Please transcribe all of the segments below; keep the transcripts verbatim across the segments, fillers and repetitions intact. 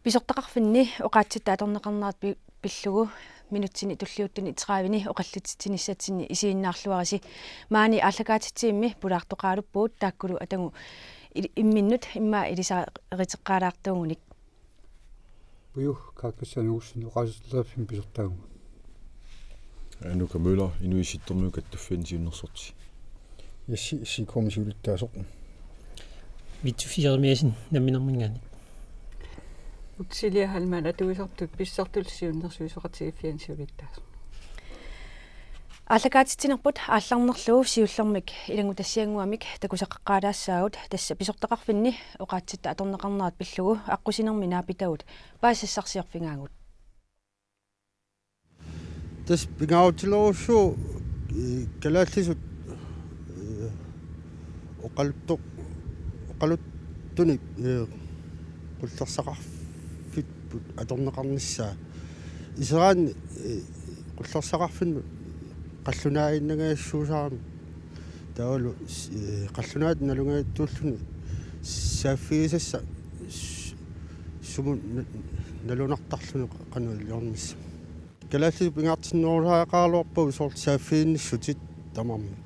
Pisortaqarfinni oqaatsitta atorneqarnerat pi-, pillugu minutsini tulliuttuni tredive-ni oqallitsitsinissatsinni isiginnaarluarisi. Maani aallakaatitsivimmi pulaartoqaaluppugut taakkulu atagu il-, imminnut immaqa ilisariteqqaalaartuugunik. Puju Kaakassanik Olsen, oqaasertaleqarfimmik pisortaagunga. Nuka Møller, Inuit Sittermiut kattuffianni siunnersorti. Jesse, S I K-mi siulittaasoq. Vittus Jeremiassen, Namminerminngaanniit. Utsilia Heilmann, Atuisartut Pissartut Siunnersuisoqatigiiffianni siulittaasoq. Aallakaatitsinerput aallarnerlugu siullermik ilanngutassiannguamik takusaqaqqaalaassaagut, tassa pisortaqarfinni oqaatsitta atorneqarnerat pillugu aqqusinermi naapitagut paasisassarsiorfigaagut. Tassa pingaarutilerujussuuvoq, ee, kalaallisut, ee, oqaluttu-, oqaluttunik, ee, qullersaqarfipput atorneqarnissaa. Iseraanni, ee, qullersaqarfinnut qallunaaginnangajassuusarami. Taavalu, ee, qallunaatut nalunngajattuulluni saaffigisassaq s-, sumut na-, nalunartarluni qanoq iliornissaq. Kalaallisut pingaartinnerusariaqaraluarpagut soorlu saaffiginnissutit tamarmik.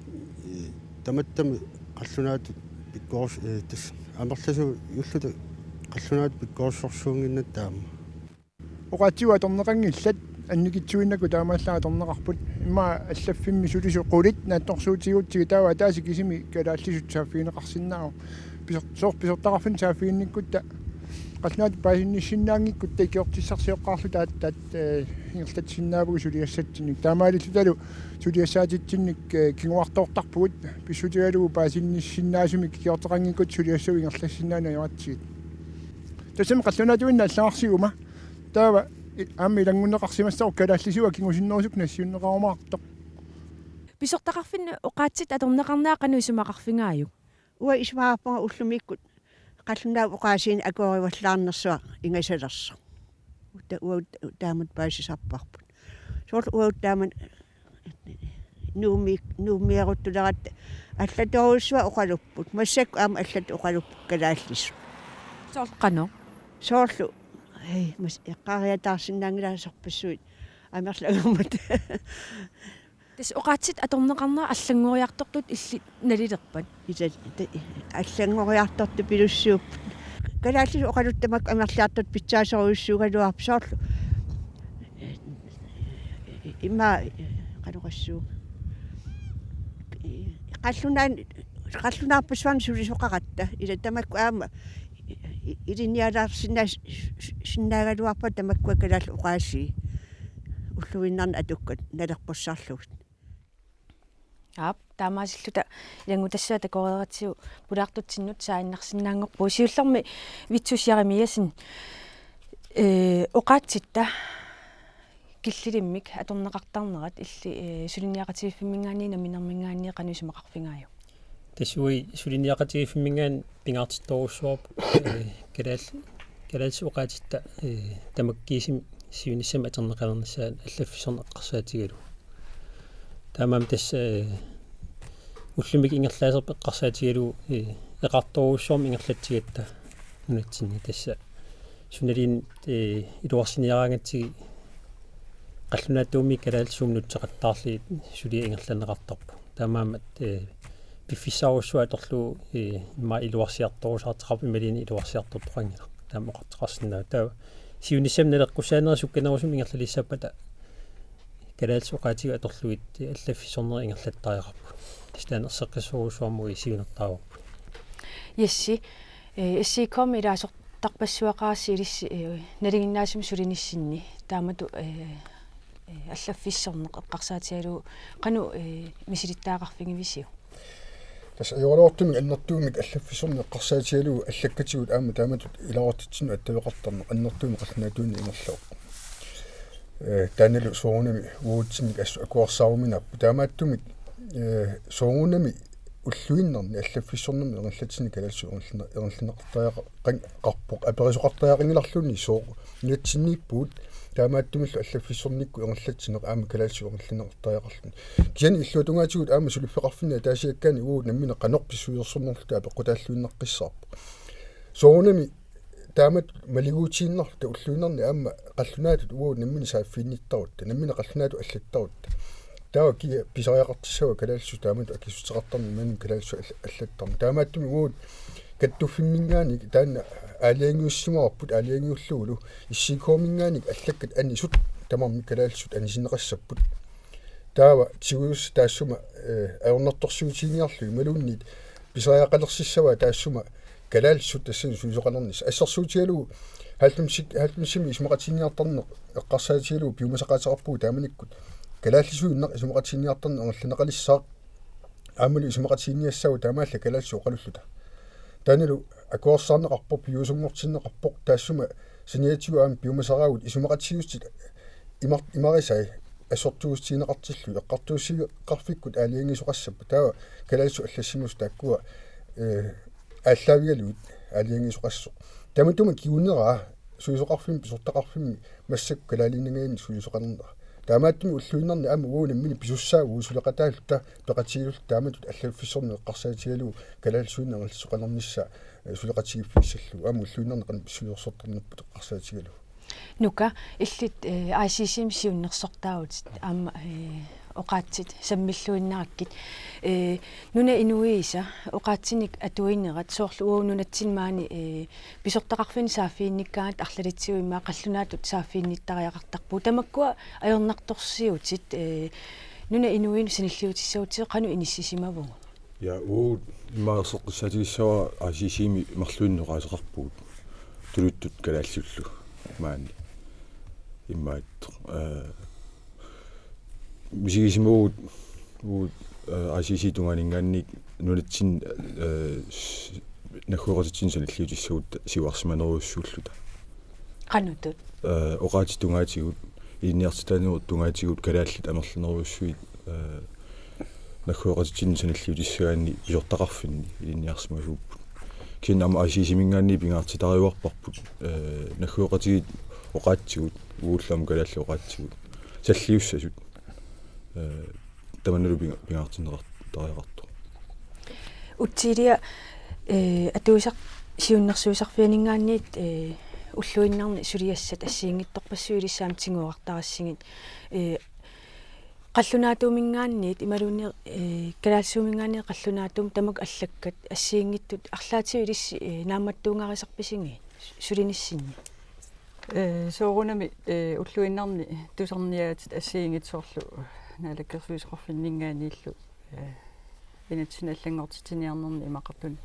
Ee, tamattami qallunaatut pikkoris-, ee, tassa amerlasuulluta qallunaatut pikkorissorsuunnginnatta aamma. Oqaatsigut atorneqanngillat, annikitsuinnakku taamaallaat atorneqarput. Immaqa allaffimmi sulisut qulit naatsorsuutigigutsigit taava ataaseq kisimi kalaallisut saaffigineqarsinnaavoq. Pisor-, soorlu pisortaqarfinni saaffiginnikkutta qallunaatut paasinnissinnaanngikkutta ikiortissarsioqqaarluta aatsaat, ee, ingerlatsisinnaavagut suliassatsinnik. Taamaalillutalu suliassaatitsinnik, ee, kinguartoortarpugut pissutigalugu paasinnissinnaasumik ikiorteqanngikkutta suliassavut ingerlassinnaaneq ajoratsigit. Tassami qallunaatuinnaq allagarsiguma. Taava i-, aamma ilanngunneqarsimassaq kalaallisua kingusinnerusukkut nassiunneqarumaartoq. Pisortaqarfinni oqaatsit atorneqarnera qanoq isumaqarfigaajuk? Uanga isumaqarpunga ullumikkut qallunaat oqaasiinik akuerivallaarnersuaq ingasalersoq. Uta-, uagut taamatut paasisarparput. Soorlu uagut taama Nuummi-, Nuummiaruttuleratta allatorujussuaq oqalupput. Massakkut aamma allatut oqalupput kalaallisut. Soorlu qanoq? Soorlu, hej, mas-, eqqaariataarsinnaanngilanga sorpassuit amerlanermut. Tassa oqaatsit atorneqarnera allanngoriartortut illit nalilerpat? Ila, te-, allanngoriartortut pilussuupput. Kalaallisut oqaluttamik amerliartortut pitsaasorujussuugaluarput soorlu. Ima qanoqassuu. Qallunaat, qallunaarpassuarnik sulisoqaratta. Ila tamakku aamma i-, i-, ilinnialaarsinnaa-, sinnaagaluarpata tamakkua kalaallit oqaasii ulluinnarni atukkat nalerqussarlugit. Aap, taamaasilluta ilanngutassaat takoreeratsigu pulaartutsinnut saannarsinnaanngorpugut. Siullermik Vittus Jeremiassen, ee, oqaatsitta killilimmik atorneqartarnerat illit, ee, suliniaqatigiiffimminngaanniit namminerminngaanniit qanoq isumaqarfigaajuk? Tassa uagut suliniaqatigiiffimminngaanniit pingaartittorujussuarput, ee, kalaal-, kalaallisut oqaatsitta, ee, tamakkiisumik siunissami atorneqalernissaat allaffissorneq eqqarsaatigalugu. Taamaammat tassa, ee, ullumikkut ingerlaaserput eqqarsaatigalugu, ee, eqartorujussuarmik ingerlatsigatta nunatsinni tassa sunaluunniit, ee, iluarsiniaraangatsigit qallunaatuummi kalaallisut nutseqattaarlugit suliaq ingerlanneqartarpoq. Taamaammat, ee, piffissarujussuaq atorlugu, ee, immaqa iluarsiartorusaartoqarpoq imaluunniit iluarsiartortoqanngilaq. Taama oqartoqarsinnaavoq. Taava siunissami naleqqussaanerit sukkanerusumik ingerlalissaappata kalaallisut oqaatigut atorlugit, ee, allaffissornerit ingerlattariaqarput. Tassa taanna erseqqissorujussuarmik siunertaraarput. Jesse, ee, S I K-mi ilaasortarpassuaqarassi ilissi, ee, nalinginnaasumik sulinissinni taamatut, ee, ee, allaffissorneq eqqarsaatigalugu qanoq, ee, misilittagaqarfigivisiuk? Tassa ajoraluartumik annertuumik allaffissorneq eqqarsaatigalugu allakkatigut aamma taamatut ilaasortatsinnut attaveqartarneq annertuumik qallunaatuinnaq ingerlavoq. Ee, taannalu soorunami uagutsinnik assut akuersaaruminaapput. Taamaattumik, ee, soorunami ulluinnarni allaffissornermut ingerlatsineq kalaallisut ingerlanne-, ingerlanneqartariaqan-, qarpoq aperisoqartariaqanngilarluunniit sooq nunatsinniippugut, taamaattumillu allaffissornikkut ingerlatsineq aamma kalaallisut ingerlanneqartariaqarluni. Kisianni illuatungaatigut aamma suliffeqarfinni ataasiakkaani uagut nammineq qanoq pissusilersornerluta apeqqutaalluinnaqqissaarpoq. Soorunami taamatut maliguutiinnarluta ulluinnarni aamma qallunaatut uagut nammineq saaffiginnittarutta, nammineq qallunaatut allattarutta. Taava kia pisariaqartissava kalaallisut taamatut akissuteqartarneq imaluunniit kalaallisut all-, allattarneq. Taamaattumik uagut kattuffimminngaanniit taanna aalajangiussimavarput, aalajangiullugulu S C K-minngaanniit allakkat anisut tamarmik kalaallisut anisinneqassapput. Taava tigujussat taassuma, eh, ajornartorsiutiginiarlugit imaluunniit pisariaqalersissavaa taassuma kalaallisut tassani sulisoqalernissaq. Assersuutigalugu halvfemsik, halvfemsimi isumaqatigiinniartarneq eqqarsaatigalugu piumasaqaateqarpugut taamanikkut kalaallisuinnaq isumaqatigiinniartarneq angerlanneqalissaaq aammalu isumaqatigiinniassaaq taamaallaat kalaallisut oqalulluta. Taannalu akuersaarneqarpoq, piviusunngortinneqarpoq, taassuma saniatigut aamma piumasaraagut isumaqatigiissutit imar-, imarisai assortuussutigineqartillugit eqqartuussiveqarfikkut aalajangiisoqassappat, taava kalaallisut allassimasut taakkua, eh, aallaavigalugit aalajangiisoqassasoq. Tamatuma kinguneraa sulisoqarfimmi pisortaqarfimmi massakkut kalaaliunngaanniit sulisoqalernera. Taamaattumik ulluinnarni aamma uagut nammineq pisussaavugut suleqataalluta peqatigiilluta taamatut allaffissorneq eqqarsaatigalugu kalaallisuinnaq angerlarteqqalernissaa, eh, suleqatigiiffigissallugu. Aamma ulluinnarni qanoq pissuliorsortarnerput eqqarsaatigalugu. Nuka, illit, eh, I C C-mi siunnersortaavutit aamma, eh, oqaatsit sammilluinnarakkit. Eh, nunap inuisa oqaatsinik atuinerat soorlu uagut nunatsinni maani, eh, pisortaqarfinni saaffiginnikkaangatta arlalitsigut immaqa qallunaatut saaffiginnittariaqartarpugut. Tamakkua ajornartorsiutit, eh, nunap inuinut sanilliutissagutsigit qanoq inissisimavugut? Ja, uagut immaqa erseqqissaatigissavara I C C-mi marluinnaq oqaaseqarpugut. Tuluttut kalaallisullu maani. Immaqa, eh, misigisimavugut uagut, eh, I C C tungaaninngaanniit nunatsinni, eh, s-, naggueqatitsinnut sanilliutissagutta siuarsimanerujussuulluta. Qanoq? Eh, oqaatsit tungaatigut, ilinniartitaanerup tungaatigut kalaallit amerlanerujussuit, eh, naggueqatitsinnut sanilliutissagaanni pisortaqarfinni ilinniarsimasuupput. Kisianni aamma I C C-minngaanniit pingaartitariuarparput, eh, naggueqatigiit oqaatsigut, uagullu aamma kalaallit oqaatsigut salliussasut, eh, tamannalu pinga-, pingaartinneqartariaqartoq. Utsiilia, eh, atuisar-, siunnersuisarfianinngaanniit, eh, ulluinnarni suliassat assigiinngitsorpassuit ilissi aamma tiguartarassigit, eh, qallunaatuuminngaanniit imaluunniit, eh, kalaallisuuminngaanniit qallunaatuumut tamakku allakkat assigiinngitsut arlaatigut ilissi, eh, naammattuungarisarpisigit sulinissinni? Eh, soorunami, eh, ulluinnarni tusarniaatit assigiinngitsut soorlu Naalakkersuisoqarfinninngaanniillu, eh, inatsisinik allanngortitsiniarnerni imaqartuni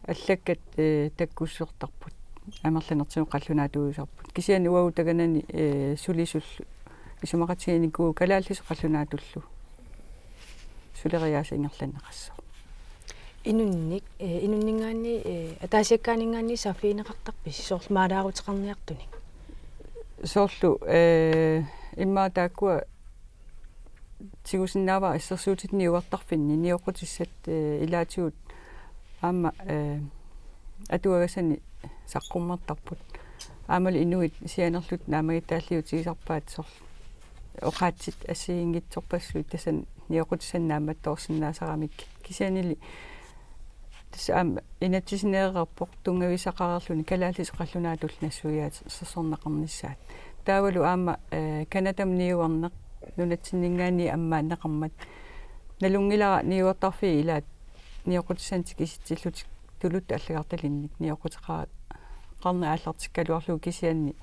allakkat, eh, takkussusertarput, amerlanertigut qallunaatuujusaarput. Kisianni uagut takanani, eh, sulisullu isumaqatiginikuuvugut kalaallisut qallunaatullu suleriaaseq ingerlanneqassaaq. Inunnik, eh, inunninngaanniit, eh, ataasiakkaaninngaanniit saaffigineqartarpisi soorlu maalaaruteqarniartunik? Soorlu, eh, immaqa taakkua tigusinnaavara assersuutitut niuertarfinni nioqqutissat, eh, ilaatigut aamma, eh, atuagasani saqqummertarput. Aammalu inuit sianerlutik naammagittaalliutigisarpaat soorlu oqaatsit assigiinngitsorpassuit tassani nioqqutissannik naammattoorsinnaasaramikkit. Kisiannili tassa aamma inatsisineereerpoq tunngavissaqareerluni kalaallisut qallunaatullu nassuiaasersorneqarnissaat. Taavalu aamma, eh, Canadami niuerneq nunatsinninngaanniit ammaanneqarmat. Nalunngilara niuertarfiit ilaat nioqqutissanik tikisitsillutik tuluttut allagartalinnik nioqquteqarneq aallartikkaluarlugu kisianni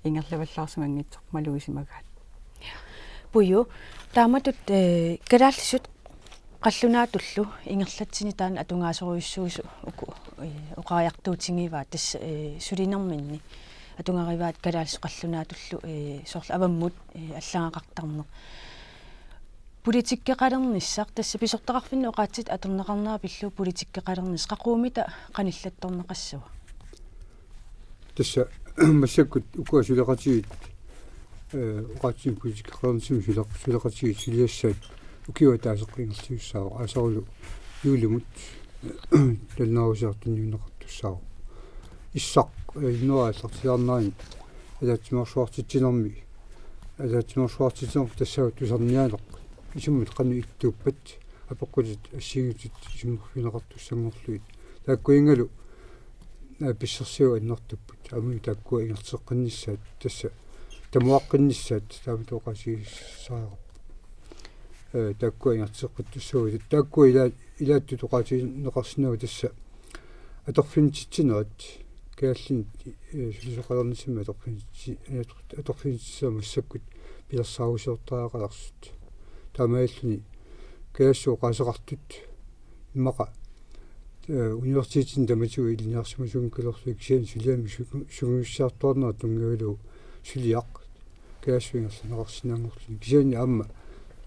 ingerlavallaarsimanngitsoq malugisimagaat. Puju, taamatut, eh, kalaallisut qallunaatullu ingerlatsineq taanna atugaasorujussuusoq uku, eh, oqariartuutigivaat tassa, eh, sulinerminni atugarivaat kalaallisut qallunaatullu, eh, soorlu avammut, eh, allagaqartarneq. Politikkeqalernissaq tassa pisortaqarfinni oqaatsit atorneqarnera pillugu politikkeqalernissaq qaqugumitta qanillattorneqassava? Tassa massakkut ukua suleqatigiit, eh, oqaatsit politikkeqalernissami suleq-, suleqatigiit suliassaat ukiup ataaseq ingerlasussaavoq aasarulu juulimut nalunaarusiartunniunneqartussaavoq. Issaq, eh, innuaasartilaarnani ataatsimeersuartitsinermi, ataatsimeersuartitsinermi tassaavoq tusarniaaneq isummat qanoq ittuuppat apeqqutit assigiinngitsut isummerfigineqartussanngorlugit. Taakkuingalu eh, pissarsiagut annertupput. Aamma taakkua ingerlateqqinnissaat, tassa tamuaqqinnissaat taamatut oqaasigisassaqarpoq. Eh, taakkua ingerlateqqittussaagut. Taakkua ila-, ilaattut oqaatigineqarsinnaavoq tassa atorfinititsinerit. Kalaallit, eh, sulisoqalernissamik atorfinitsi-, eh, atorfinititsinerit massakkut pilersaarusiortariaqalersut. Taamaalilluni kalaallisut oqaaseqartut immaqa, eh, universitetini tamatigut ilinniarsimasuunngikkaluarlugit kisianni suliami su-, sungiussiartuarnerat tunngavigalugu suliaq kalaallisut ingerlanneqarsinnaanngorluni. Kisianni aamma,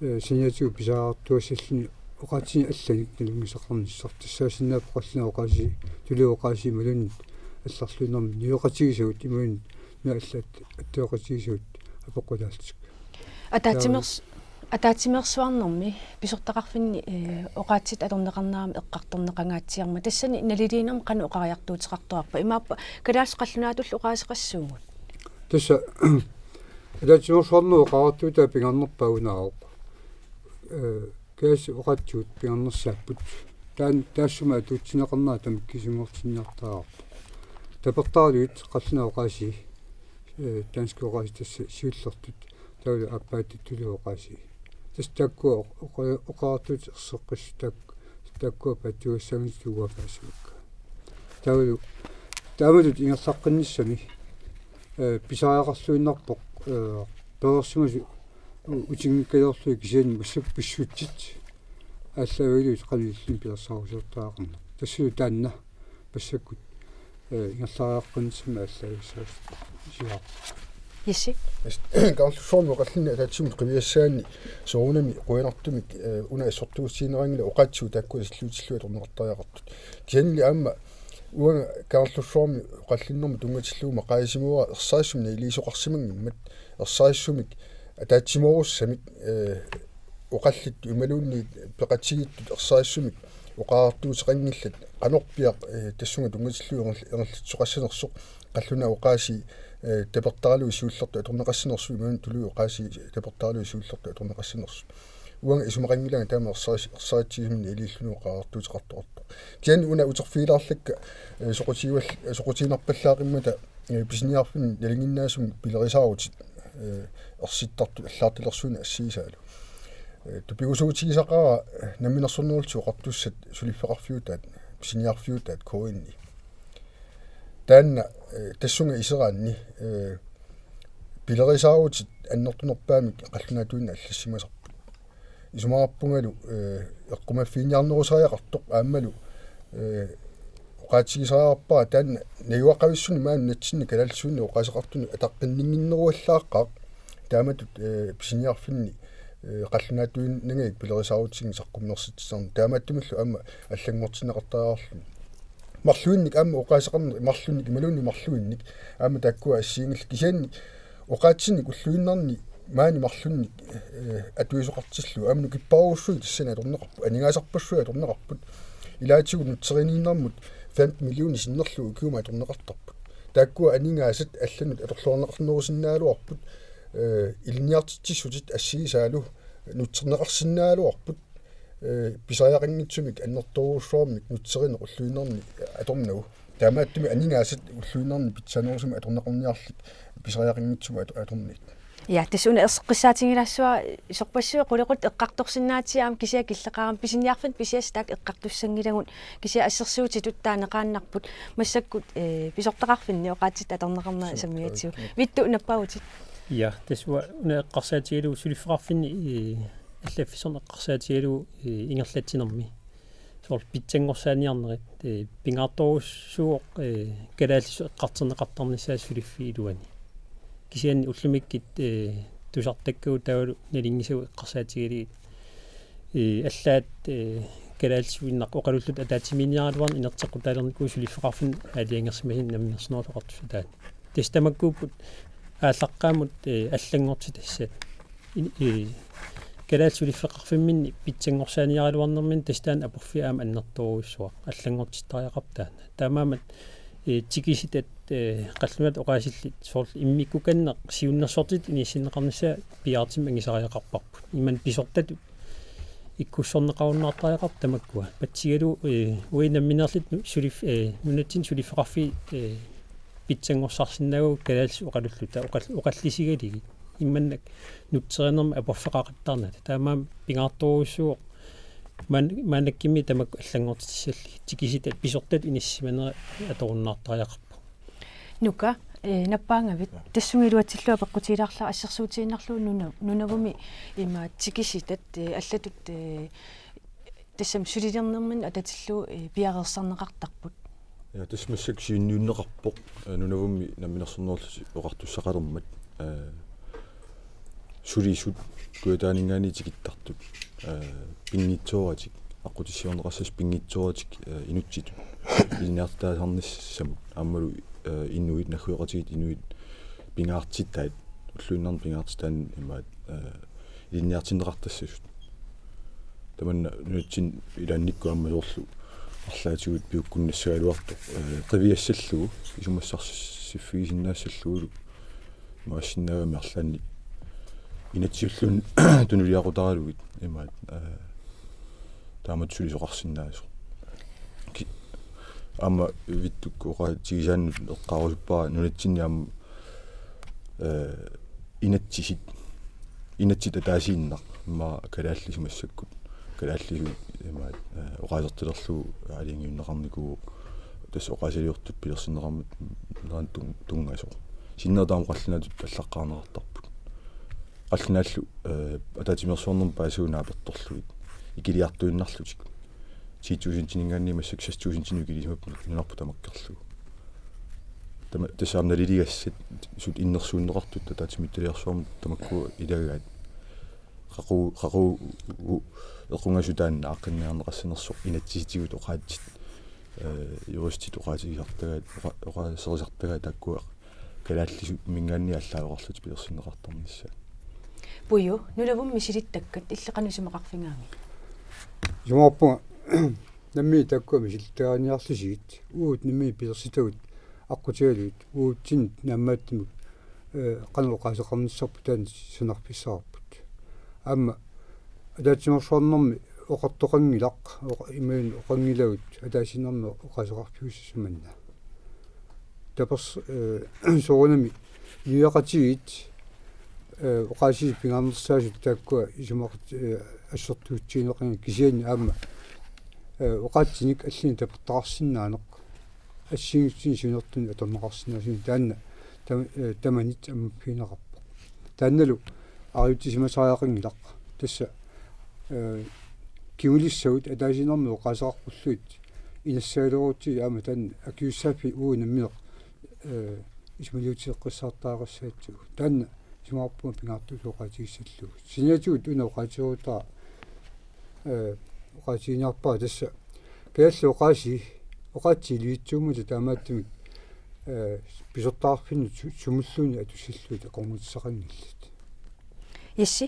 eh, saniatigut pisariaqartuassalluni oqaatsinik allanik nalunngisaqarnissaq. Tassaasinnaavoq qallunaat oqaasii, tuluit oqaasii imaluunniit allarluinnarmik niueqatigisagut imaluunniit nuna allaat attaveqatigisagut apeqqutaallutik. Ataatsimeers-, ataatsimeersuarnermi pisortaqarfinni, eh, oqaatsit atorneqarnerat eqqartorneqangaatsiarmat. Tassani naliliinermi qanoq oqariartuuteqartoqarpa? Imaappa kalaallisut qallunaatullu oqaaseqassuugut? Tassa ataatsimeersuarnerup oqariartuutaa pingaarnerpaaq unaavoq. Eh, kalaallisut oqaatsivut pingaarnersaapput. Taan-, taassuma atuutsinneqarnera tamakkiisunngortinniartariaqarpoq. Tapertaralugit qallunaat oqaasii, eh, danskit oqaasii tassa siullertut, taavalu aappaattut tuluit oqaasii. Tassa taakkua oq-, oqa-, oqariartuutit erseqqissut taak-, taakkua paatsuugassaanngitsut uanga paasivakka. Taavalu, taamatut ingerlaqqinnissami, eh, pisariaqarluinnarpoq, eh, perorsimasut u-, utinngikkaluarlugit kisianni massakkut pissutsit aallaavigalugit qanoq ililluni pilersaarusiortariaqarneq. Tassalu taanna massakkut, eh, ingerlariaqqinnissami aallaavissaasiaq. Jesse? Yes. Kangerlussuarmi oqallinneq ataatsimut qiviassaanni soorunami qujanartumik, eh, una assortuussutigineqanngilaq oqaatsivut taakkua salliutillugit atorneqartariaqartut. Kisiannili aamma uanga Kangerlussuarmi oqallinnermut tunngatillugu maqaasisimavara ersarissumik naliliisoqarsimanngimmat, ersarissumik ataatsimoorussamik, eh, oqallittut imaluunniit peqatigiittut ersarissumik oqariartuuteqanngillat qanorpiaq, eh, tassunga tunngatillugu ingerl-, ingerlatsisoqassanersoq, qallunaat oqaasii, eh, tapertaralugit siullertut atorneqassanersut imaluunniit tuluit oqaasii tapertaralugit siullertut atorneqassanersut. Uanga isumaqanngilanga taama ersaris-, ersaritsigisumik naliliilluni oqariartuuteqartoqartoq. Kisianni una uterfigilaarlakka, eh, soqutigival-, soqutiginarpallaaqimmata, eh, pisiniarfinni nalinginnaasumik pilerisaarutit, eh, ersittartut allaartalersuineq assigisaalu. Eh, tupigusuutigisaqaara, eh, Namminersornerullutik Oqartussat suliffeqarfiutaat, pisiniarfiutaat K N-i. Taanna, eh, tassunga iseraanni, eh, pilerisaarutit annertunerpaamik qallunaatuinnaq allassimasarput. Isumaqarpungalu, eh, eqqumaffiginiarnerusariaqartoq aammalu, eh, oqaatigisariaqarpara taanna najugaqavissunik maani nunatsinni kalaallisuinnaq oqaaseqartunut ataqqinninnginneruallaaqqaaq taamatut, eh, pisiniarfinni, eh, qallunaatuinnangajak pilerisaarutitigut saqqummersitsisarneq. Taamaattumillu aamma allanngortinneqartariaqarluni. Marluinnik aamma oqaaseqarneq marlunnik imaluunniit marluinnik aamma taakkua assigiinngillat kisianni oqaatsinik ulluinnarni maani marlunnik, eh, atuisoqartillugu aamma nukipparujussuit tassani atorneqarput, aningaasarpassuit atorneqarput. Ilaatigut nutseriinnarmut femten millioner sinnerlugu ukiumut atorneqartarput. Taakkua aningaasat allanut atorluarneqarnerusinnaagaluarput, eh, ilinniartitsissutit assigisaalu nutserneqarsinnaagaluarput, eh, pisariaqanngitsumik annertoorujussuarmik nutserineq ulluinnarni atornagu. Taamaattumik aningaasat ulluinnarni pitsaanerusumik atorneqarniarlik pisariaqanngitsumik ato-, atorniit. Ja, tassa una erseqqissaatigilaassavara sorpassuit qulequttat eqqartorsinnaatigaat aamma kisianni killeqarami pisiniarfinni pisiassat taakku eqqartussanngilagut kisianni assersuutitut taaneqaannarput massakkut, eh, pisortaqarfinni oqaatsit atorneqarnerat sammigatsigu. Vittu nappaavutit. Ja, tassa uanga una eqqarsaatigalugu suliffeqarfinni, eh, allaffissorneq eqqarsaatigalugu, eh, ingerlatsinermi. Soorlu pitsanngorsaaniarnerit, eh, pingaartorujussuuvoq, eh, kalaallisut eqqartorneqartarnissaat suliffiup iluani. Kisianni ullumikkut, eh, tusartakkagut taavalu nalunngisagut eqqarsaatigalugit, eh, allaat, eh, kalaallisuinnaq oqalullutik ataatsimiinniaraluarneq inerteqqutaalernikuuvoq suliffeqarfinni aalajangersimasunut Namminersornerullutik Oqartussat. Tassa tamakkuupput aallaqqaammut, eh, allanngortitassat. In-, eh, kalaallit suliffeqarfimminni pitsanngorsaaniaraluarnerminni tassa taanna aporfia aamma annertoorujussuaq allanngortittariaqarpoq taanna. Taamaammat, eh, tikisitat, eh, qallunaatut oqaasillit soorlu immikkukanneq siunnersortitut inissinneqarnissaa piaartumik angisariaqarparput. Imannak pisortatut ikkussorneqarunnaartariaqarput tamakkua. Patsigalu, eh, uagut nammineerluta nu-, sulif-, eh, nunatsinni suliffeqarfiit, eh, pitsanngorsarsinnaavagut kalaallisut oqalulluta oqal-, oqallisigalugit. Imannak nutserinermik aporfeqaqattaarnata. Taamaammat pingaartorujussuuvoq maan-, maannakkut tamakku allanngortitissallugit. Tikisitat pisortat inissisimanerat atorunnaartariaqarpoq. Nuka, eh, nappaagavit. Ja. Tassunga iluatsillugu apeqqutigilaarlara assersuutigiinnarlugu nuna-, Nunavummi ima tikisitat, eh, allatut, eh, tassami sulilernerminni atatillugu, eh, piareersarneqartarput. Ja, tassa massakkut siunniunneqarpoq, eh, Nunavummi Namminersornerullutik Oqartussaqalermat, eh, sulisut Kujataaninngaanniit tikittartut, eh, pinngitsooratik, aqqutissiuunneqassasoq pinngitsooratik, eh, inuttitut ilinniartitaasarnissamut aammalu, eh, inuit, naggueqatigiit inuit pingaartitaat, ulluinnarni pingaartitaanni imaat, eh, ilinniartinneqartassasut. Tamanna nunatsinni ilaannikkut aamma soorlu arlaatigut piukkunnassagaluartoq, eh, qiviassallugu, isumassarsiffigisinnaassallugu imaassinnaagami arlaanni inatsisilluunniit tunuliaqutaralugit imaat, eh, taamatut sulisoqarsinnaasoq. Ki-, aamma Vittup oqaatigisaanut eqqaarusuppara nunatsinni aamma, eh, inatsisit, inatsit ataasiinnaq, immaqa kalaallisut massakkut, kalaallisut imaat, eh, oqaasertalerlugu aalajangiunneqarnikuuvoq, tassa oqaasiliortut pilersinneqarmat naan tun-, tunngasoq. Sinnera taama qallunaatut allaqqaarneqartarput. Qallunaallu, eh, ataatsimeersuarnermi paasivut naapertorlugit. Ikiliartuinnarlutik. Ti tusindininngaanniit massakkut seks tusindinut ikilisimapput nunarput tamakkerlugu. Tama-, tassa aamma naliligassat sut innersuunneqartut ataatsimiititaliarsuarmut tamakku ilagaat. Qaqugu, qaqugu, u-, equngasut taanna aaqqinniarneqassanersoq inatsisitigut oqaatsit, eh, juristit oqaatigisartagaat, oqa-, oqaaserisartagaat taakkua kalaallisut mingaanni allaaveqarlutik pilersinneqartarnissaat. Puju, Nunavummi misilittakkat illit qanoq isumaqarfigaamik? Isumaqarpunga nammineq taakkua misilittagaaniarlusigit, uagut nammineq pilersitagut aqqutigalugit, uagutsinnut naammaattumik, eh, qanoq oqaaseqarnissarput taanna sanarfissaqarput. Aamma ataatsimeersuarnermi oqartoqanngilaq, oqa-, imaluunniit oqanngilagut ataasiinnarmik oqaaseqarfiussasoq manna. Tapers-, eh, soorunami inuiaqatigiit, eh, oqaasii pingaarnersaasut taakkua isumaqat-, eh, assortuussutigineqanngillat kisianni aamma, eh, oqaatsinik allinik tapertaqarsinnaaneq assigiinngitsunik siunertut atorneqarsinnaasunik taanna tam-, eh, tamanit ammaffigineqarpoq. Taannalu aajutisimasariaqanngilaq. Tassa, eh, kingulissagut ataasiinnarmik oqaaseqarpullugit inassagaluarutsigit aamma taanna akiussaaffik uagut nammineq, eh, isumaliuteqqissaartariaqassagatsigu. Taanna isumaqarpunga pingaartumik oqaatigissallugu. Saniatigut una oqaatigerutaa, eh, oqaatiginiarpara tassa kalaallit oqaasii, oqaatsit ilivitsuummata taamaattumik, eh, pisortaqarfinni su-, sumulluunniit atussallugit akornutissaqanngillat. Jesse?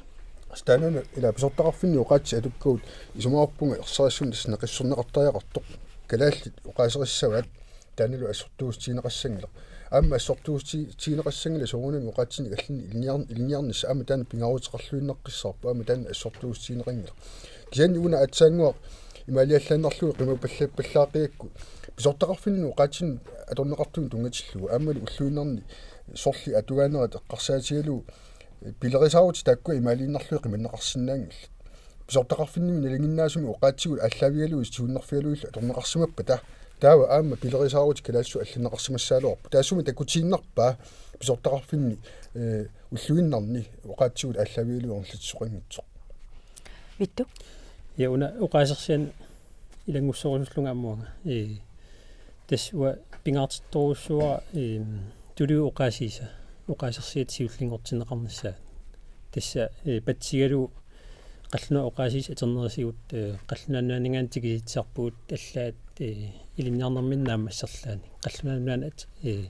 Taanna ila pisortaqarfinni oqaatsit atukkagut isumaqarpunga ersarissunik tassa naqissuserneqartariaqartoq. Kalaallit oqaaserissavaat taannalu assortuussutigineqassanngilaq. Aamma assortuussutigineqassanngilaq soorunami oqaatsinik allannik ilinniar-, ilinniarnissaq aamma taanna pingaaruteqarluinnaqqissaarpoq aamma taanna assortuussutigineqanngilaq. Kisianni una aatsaannguaq imaaliallaannarlugu qimapallappallaaqigakku pisortaqarfinni oqaatsinik atorneqartunut tunngatillugu aammalu ulluinnarni sorliit atugaanerat eqqarsaatigalugu pilerisaarutit taakkua imaaliinnarlugit qimanneqarsinnaanngillat. Pisortaqarfinnimi nalinginnaasumik oqaatsigut aallaavigalugit siunnerfigalugillu atorneqarsimappata taava aamma pilerisaarutit kalaallisut allanneqarsimassagaluarput. Taassuma takutiinnarpaa pisortaqarfinni, eh, ulluinnarni oqaatsigut aallaavigalugit ingerlatsisoqanngitsoq. Vittu? Ja, una oqaasersianik ilanngussorusullunga aamma uanga. Ee, tassa uanga pingaartittorujussuuara, ee, tuluit oqaasiisa, oqaasersiat siullinngortinneqarnissaat. Tassa, ee, patsigalugu qallunaat oqaasiisa atornerisigut, ee, Qallunaat Nunaanninngaanniit tikisitsisarpugut allaat, ee, ilinniarnerminni naammasserlaanik. Qallunaat Nunaannut, ee,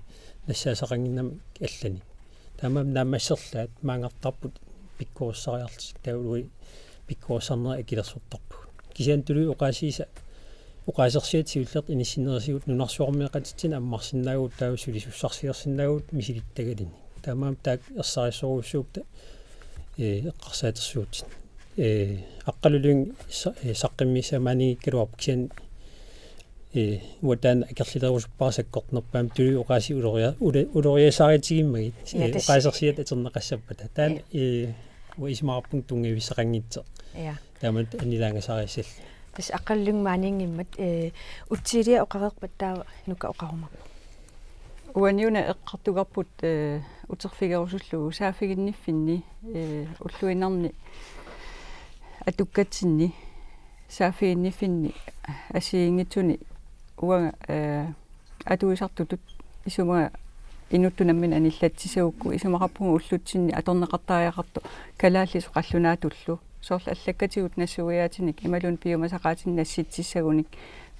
nassaasaqannginnamik allanik. Taamaammat naammasserlaat maanngartarput pikkorissariarlutik taavalu uagut pikkorissarnerit akilersortarpugut. Kisianni tuluit oqaasiisa, oqaasersiat siullertut inissinnerisigut nunarsuarmioqatitsinnut ammarsinnaavugut taava sulisussarsiorsinnaavugut misilittagaluni. Taamaammat taakku ersarissorujussuupput, ee, eqqarsaatersuutit. Ee, Aqqalulyngit sa-, ee, saqqummiussamaanngikkaluarpoq kisianni, ee, uanga taanna akerlilerusuppara sakkortunerpaamik tuluit oqaasii uloria-, ule-, uloriasaarutigimmagit, Ja, ee, tassa. Oqaasersiat atorneqassappata. Taanna, Ja. ee, uanga isumaqarpunga tunngavissaqanngitsoq. Ja. Taamatut annilaangasaarissallunga. Tassa Aqqalulyngit maaniinngimmat, ee, Utsiilia oqareerpat taava Nuka oqarumaarpoq. Uani una eqqartugarput, ee, uterfigerusullugu saaffiginniffinni, ee, ulluinnarni atukkatsinni saaffiginniffinni assigiinngitsuni uanga, ee, atuisartutut isumaga inuttut nammineq anillatsissagukku isumaqarpunga ullutsinni atorneqartariaqartoq kalaallisut qallunaatullu. Soorlu allakkatigut nassuiaatinik imaluunniit piumasaqaatinik nassitsissagunik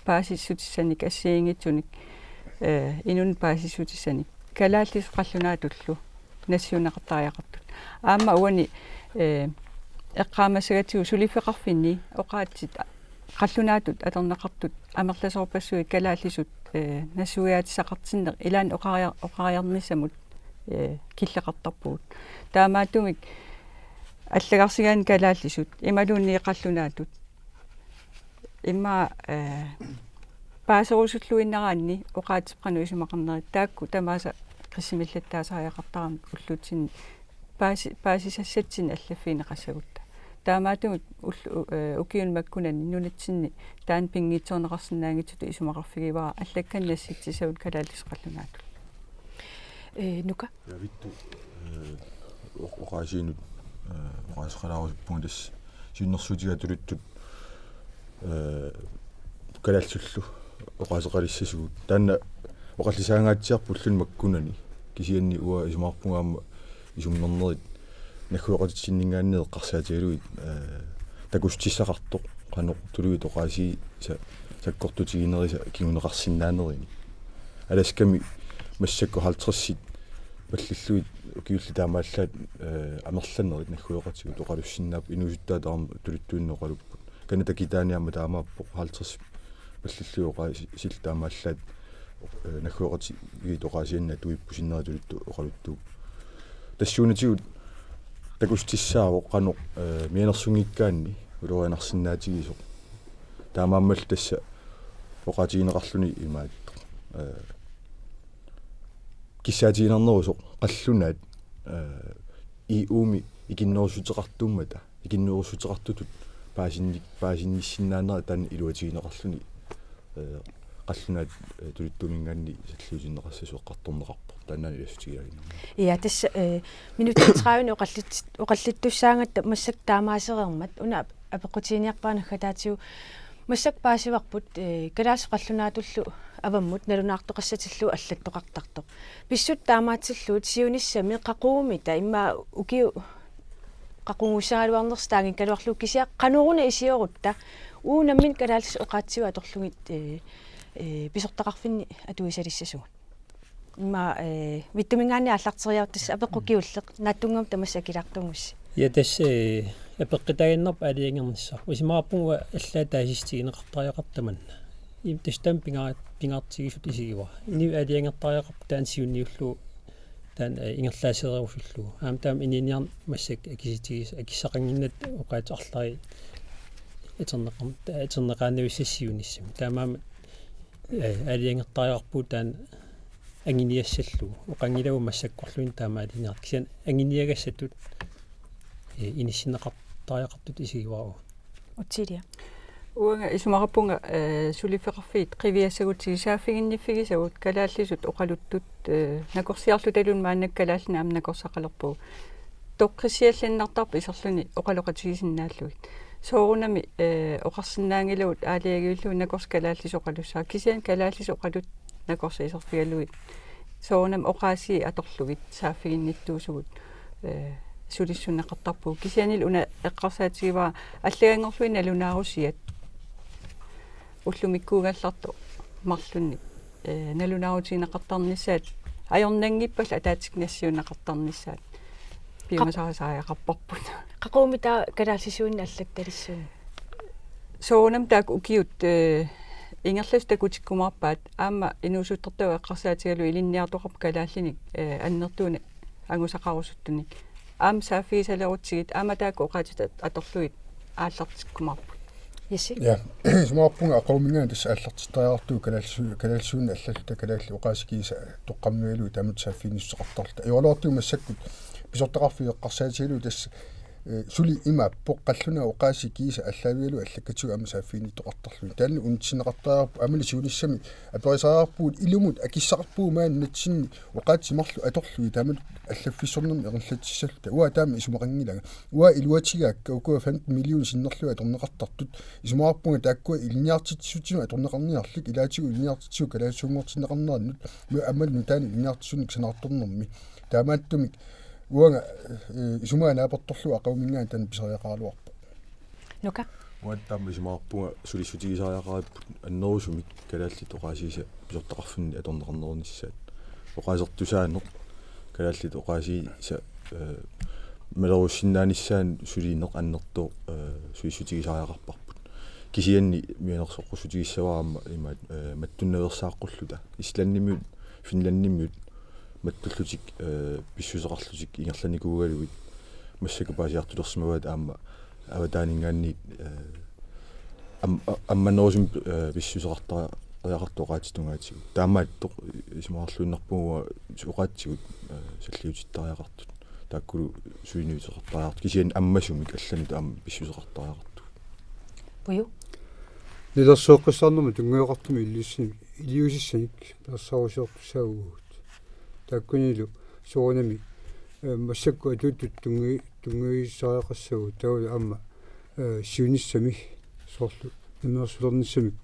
paasissutissanik assigiinngitsunik, ee, inunnut paasissutissanik. Kalaallisut qallunaatullu nassiunneqartariaqartut. Aamma uani, ee, eqqaamassagatsigu suliffeqarfinni oqaatsit qallunaatut atorneqartut amerlasoorpassuit kalaallisut, ee, nassuiaatissaqartinneq ilaanni oqaria-, oqariarnissamut, ee, killeqartarpugut. Taamaattumik allagarsigaanni kalaallisut imaluunniit qallunaatut. Immaqa, ee, paaserusulluinnaraanni oqaatsit qanoq isumaqarnerit taakku tamaasa qissimillattaasariaqartaramik ullutsinni paasi-, paasisassatsinnik allaffigineqassagutta. Taamaattumik ullu-, ee, ukiuni makkunani nunatsinni taanna pinngitsoorneqarsinnaanngitsutut isumaqarfigivara allakkanik nassitsissagunik kalaallisut qallunaatut. Ee, Nuka? Javittu, ee, o-, oqaasiinut, ee, oqaaseqalaarusuppunga tassa siunnersuutigaa tuluttut, ee, kalaallisullu oqaaseqalissasugut. Taanna oqallisaangaatsiarpoq ulluni makkunani. Kisianni uanga isumaqarpunga aamma isummernerit naggueqatitsinninngaanniit eqqarsaatigalugit, ee, takussutissaqartoq qanoq tuluit oqaasii sa-, sakkortutiginerisa kinguneqarsinnaanerini. Alaskami massakkut halvtredsit pallillugit ukiullit taamaallaat, ee, amerlanerit naggueqatigut oqalussinnaapput, inuusuttaat aamma tuluttuinnaq oqalupput. Canada kitaani aamma taamaappoq halvtreds pallillugit oqaasillit taamaallaat, ee, naggueqatigiit oqaasiinnaq atuipput sinnera tuluttut oqaluttuupput. Tassuunatigut takussutissaavoq qanoq, ee, mianersunngikkaanni ulorianarsinnaatigisoq. Taamaammallu tassa oqaatigineqarluni imaattoq, ee, kissaatiginarnerusoq qallunaat, ee, E U-mi ikinnerussuteqartuummata, ikinnerussuteqartutut paasinni-, paasinnissinnaanera taanna iluatigineqarluni, ee, qallunaat, ee, tuluttuuminngaanniit salliutinneqassasoq eqqartorneqarpoq. Taannaana ilassutigilaarinnarmat. Ja, tassa, ee, minutsit tredive oqallit-, oqallittussaagatta massakkut taamaasereermat, una apeqqutiginiarpara naggataatigut massakkut paasivarput, ee, kalaallisut qallunaatullu avammut nalunaartoqassatillugu allattoqartartoq. Pissutsit taamaatsillugit siunissami qaqugumitta immaqa ukiut qaqugussagaluarnersut taanngikkaluarlugit kisianni qanoruna isiorutta uagut nammineq kalaallisut oqaatsigut atorlugit, ee, ee, pisortaqarfinni atuisalissasugut. Immaqa, ee, Vittuminngaanniit aallarteriaruk tassa apeqqut kingulleq, naatsunnguamik tamassi akilaartuugussi. Ja tassa, ee, apeqqutaaginnarpoq aalajangernissaa. Isumaqarpunga uanga allaat taasissutigineqartariaqartoq tamanna. Im-, tassa taama pingaa-, pingaartigisutut isigivara. Inuit aalajangertariaqarput taanna siunniullugu taanna, ee, ingerlaasereerusullugu. Aamma taama inuuniarneq massakkut akisutigisoq, akissaqannginnatta oqaatsit arlallit atorneqar-, atorneqaannavissasut siunissami. Taamaammat, ee, aalajangertariaqarpugut taanna anguniassallugu. Oqanngilaq uagut massakkorluunniit taamaaliineqartut. Kisianni anguniagassatut, ee, inissinneqartariaqartutut isigivara uanga. Utsiilia. Uanga isumaqarpunga, ee, suliffeqarfiit qiviassagutsigit saaffiginniffigisagut kalaallisut oqaluttut, ee, nakorsiarlutaluunniit maannakkut kalaallinik aamma nakorsaqalerpugut. Toqqissiallannartarpoq iserluni oqaloqatigisinnaallugit. Soorunami, ee, oqarsinnaanngilagut aalajangiullugu nakorsat kalaallisut oqalussaaq. Kisianni kalaallisut oqaluttut nakorsat iserfigalugit. Soorunami oqaasii atorlugit saaffiginnittuusugut, ee, sulissunneqartarpugut. Kisiannili una eqqarsaatigivara allaganngorlugit nalunaarusiat ullumikkuugallartoq marlunnik, ee, nalunaarutigineqartarnissaat ajornanngippallu ataatsikkut nassiunneqartarnissaat piumasaqaasariaqarparput. Qaqugumitaa kalaallisuunnik allattalissuunga? Soorunami taakku ukiut, ee, ingerlasut takutikkumaarpaat aamma inuusuttortavut eqqarsaatigalugit ilinniartoqarpoq kalaallinik, ee, annertuunik angusaqarusuttunik. Aamma saaffigisalerutsigit aamma taakku oqaatsit at-, atorlugit aallartikkumaarput. Jesse? Ja, isumaqarpunga aqaguminngaanniit tassa aallartittariaqartugut kalaallisu-, kalaallisuinnaq allalluta kalaallit oqaasii kiisa toqqammavigalugit taamatut saaffiginnissuteqartarluta. Ajoraluartumik massakkut pisortaqarfiup eqqarsaatigalugu tassa, eh, suli imaappoq qallunaat oqaasii kiisa aallaavigalugit allakkatigut aamma saaffiginnittoqartarluni. Taanna unitsinneqartariaqarpoq aammalu siunissami aperisariaqarpugut ilumut akissaqarpugut maani nunatsinni oqaatsit marluk atorlugit taamatut allaffissornermik ingerlatsissalluta. Uanga taama isumaqanngilanga. Uanga iluatigaakka ukua femten million sinnerlugit atorneqartartut. Isumaqarpunga taakkua ilinniartitsissutinut atorneqarniarlik ilaatigut ilinniartitsigut kalaallisuunngortinneqarnerannut. Aammalu nutaanik ilinniartitsisunut sanaartornermi. Taamaattumik uanga, eh, isumaga naapertorlugu aqaguminngaanniit taanna pisariaqaraluarpoq. Nuka? Uanga taama isumaqarpunga sulissutigisariaqaripput annerusumik kalaallit oqaasiisa pisortaqarfinni atorneqarnerunissaat. Oqaasertusaaneq kalaallit oqaasiisa, eh, malerussinnaanissaanut sulineq annertooq, eh, sulissutigisariaqarparput. Kisianni mianersoqqussutigissavara aamma imaat, eh, mattunnaveersaaqqulluta. Islandimiut, Finlandimiut mattullutik, eh, pissuseqarlutik ingerlanikuugalugit massakkut paasiartulersimavaat aamma avataaninngaanniit, eh, am-, a-, ammanerusumik, eh, pissuseqartariaqartut oqaatsit tungaatigut. Taamaattoq isumaqarluinnarpunga oqaatsigut, eh, salliutittariaqartut. Taakkulu suinuuteqartariaqartut. Kisianni ammasumik allanut aamma pissuseqartariaqartut. Puju? Nilersueqqissaarnermut tunngaveqartumik iliussin-, iliuusissanik pilersaarusiortussaavugut. Taakkunilu soorunami, eh, massakkut atuuttut tunngi-, tunngavigisariaqassagut taavalu aamma, eh, siunissami soorlu namminersulernissamik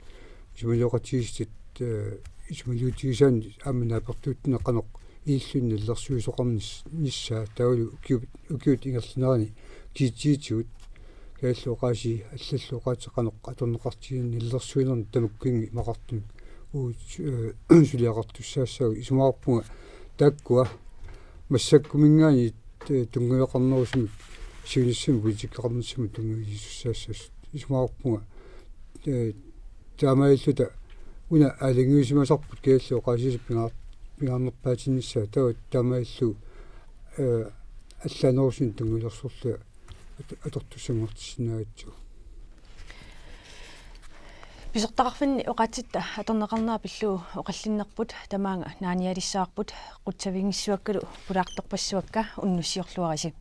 isumaliortitsisut, eh, isumaliutigisaannik aamma naapertuuttunik qanoq ililluni nalilersuisoqarnis-, nissaa taavalu ukiut, ukiut ingerlanerani kisitsiitigut kalaallit oqaasii allallu oqaatsit qanoq atorneqartiginerat nalilersuinernik tamakkuinngitsut imaqartumik uagut, eh, suliaqartussaassaagut isumaqarpunga taakkua massakkuminngaanniit, eh, tunngaveqarnerusumik siunissami politikkeqarnissamut tunngavigisussaassasoq isumaqarpunga, eh, taamaalilluta una aalajangiusimasarput kalaallit oqaasiisa pingaar-, pingaarnerpaatinnissaa taava taamaalillugu, eh, allaanerusunik tunngavilersorlunga at-, atortussanngortissinnaagatsigu. Pisortaqarfinni oqaatsitta atorneqarnera pillugu oqallinnerput tamaanga naanialissavarput qutsaviginngissuakkalu pulaartorpassuakka unnussiorluarisi.